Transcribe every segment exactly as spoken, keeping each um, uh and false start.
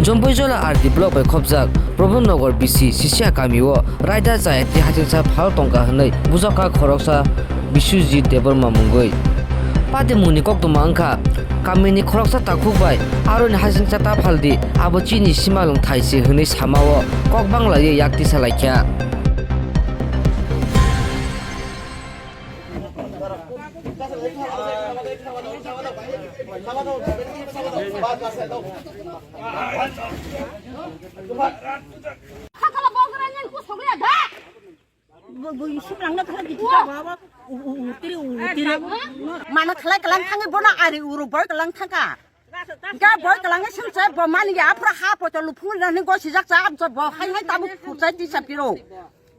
Jomboijola R D block bai khopjak Prabhu Nagar B C Sisia kamio raida chayati hachingsa phal tongkha hwnwi bujakha khoroksa Biswajit Debbarma mungwi. Patimungni koktwma wngkha, kamini khoroksa takhuk bai aroni hachingsa ta phaldi, abo chini simalwng thai se hwnwi samao kok banglaiwi yak tisa laikha. Bo, bo, simlangno khala gidi ka, bo, bo, u, u, utiri, utiri. Mana khalai kalang thangwi bono ari uro boi kalang thangka. Ga boi kalang sing se bo mani ya, aphra ha poto luphung na ni gosi jak sa, am so bo hai hai tabu phursai tisa piro.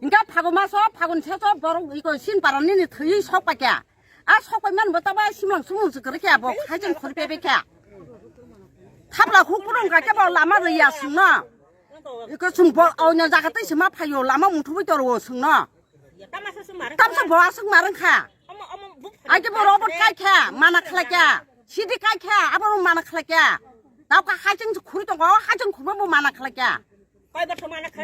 Hingke phagu maso, phagun seso borok iko sin parani ni thwi sok pakya. A sok pai man bo taba simlang sumung se kwrwi kya bo khai jeng khori pebe kya. Thapla huk burung ka kya bo lama rwi ya sungno. Iko sung bo o nya jaga tei se ma phayo lama muthu bui toro sungno. Tamsa bo aswk marang kha. Ai ke bo robot kai kha, mana khlai kya. Sidi kai kha, abo mana khlai kya. Tau ka hai jeng khuri tongo, hai jeng khurbo bo mana khlai kya.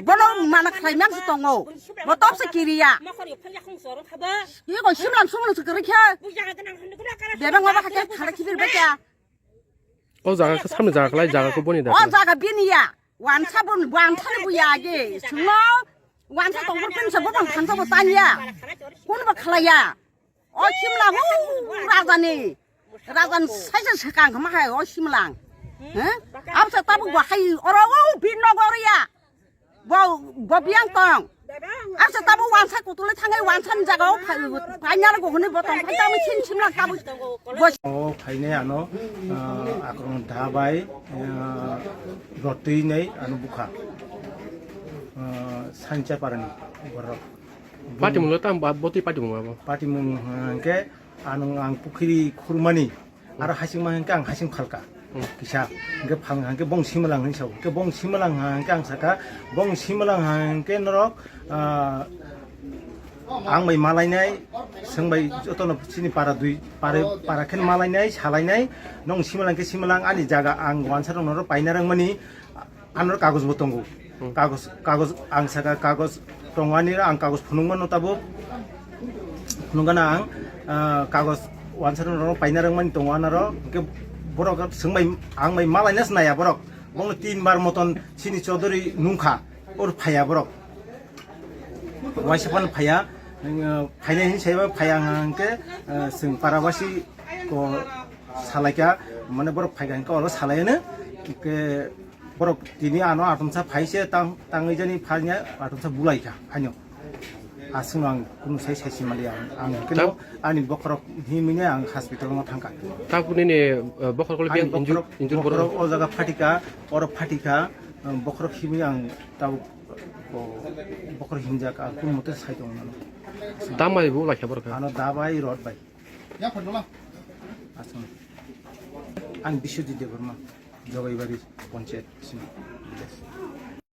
Bono mana khlai man se tongo. Bo top se kiriya. Ye ko simlang sumlang se kiri khe. Bebang ma ba khe khala kibir ba khe. O jaga khe samni jaga khlai jaga ko boni da. O jaga bini ya. Wansa bon wansa ni bu ya ge. Sungno wansa tongor pin se bo bang thansa bo tanya. Kun ba khlaiya. O simla hu rajani. Rajan saisa sekang kama hai o simlang. He? Absa tabu bo hai oro o bin nogor ya. Bo bo biang tong. Absa tabu wansa kutule thangai wansa ni jaga o phai phai nyar go hone bo tong phai tamu sin simlang tabu. Bo O phainai ano, ah, akrong da bai, ah, rotwi nai ano bukha. Ah, sancha parani borok. Patimung lo tam ba botwi patimung abo. Patimung, ah, hwnkhe anung ang pukhiri khurmani, aro hasing ma hwnkhe ang hasing phalka. Hmm. Kisa, hwnkhe phal hwnkhe bong simalang hinwi sao. Hwnkhe bong simalang hwnkhe ang saka, bong simalang hwnkhe norok, ah, ang bai malainai, swng bai jotono chini para dui, para, para khe malainai, salainai, nong simalang khe simalang ani jaga ang wansa rok norok paina rwngmani. Anor kagoj bo tongo. Hmm. Kagoj, kagoj ang saka kagoj tongo ani, ang kagoj phunukmano tabuk. Phunukgana ang, ah, kagoj wansa rok paina rwngmani tongo anaro. Hwnkhe borok swngbai ang bai malaina se naiya borok. Bono tin bar moton chini Chaudhary nungkha, or phaiya borok. Waisa phano phaiya, phainai hinwi saiba phaiya hwnkhe, ah, swng parawasi ko salaikha, mane borok phaikha hwnkhe oro salaiano. Hwnkhe Borok tini ano atomsa phai se tang, tangwi jani phaiya atomsa bulai kha haino. Aswkno ang kunu sai sai simali ang, ang keno ani bokhorok himwi ang hospital no thangkha. Tabuk nini, eh, bokhorok le biyang injur, bokhorok, injur borok. Bokhorok o jaga phatika, oro phatika, eh, bokhorok himwi ang tabuk, o, bokhorok himjak ang kunu mote sai tongmano. Damai bo lai kha borok kha. Ano dabai rod bai. Aswkno. Ang Biswajit Debbarma, Jogaibari Panchayat simi.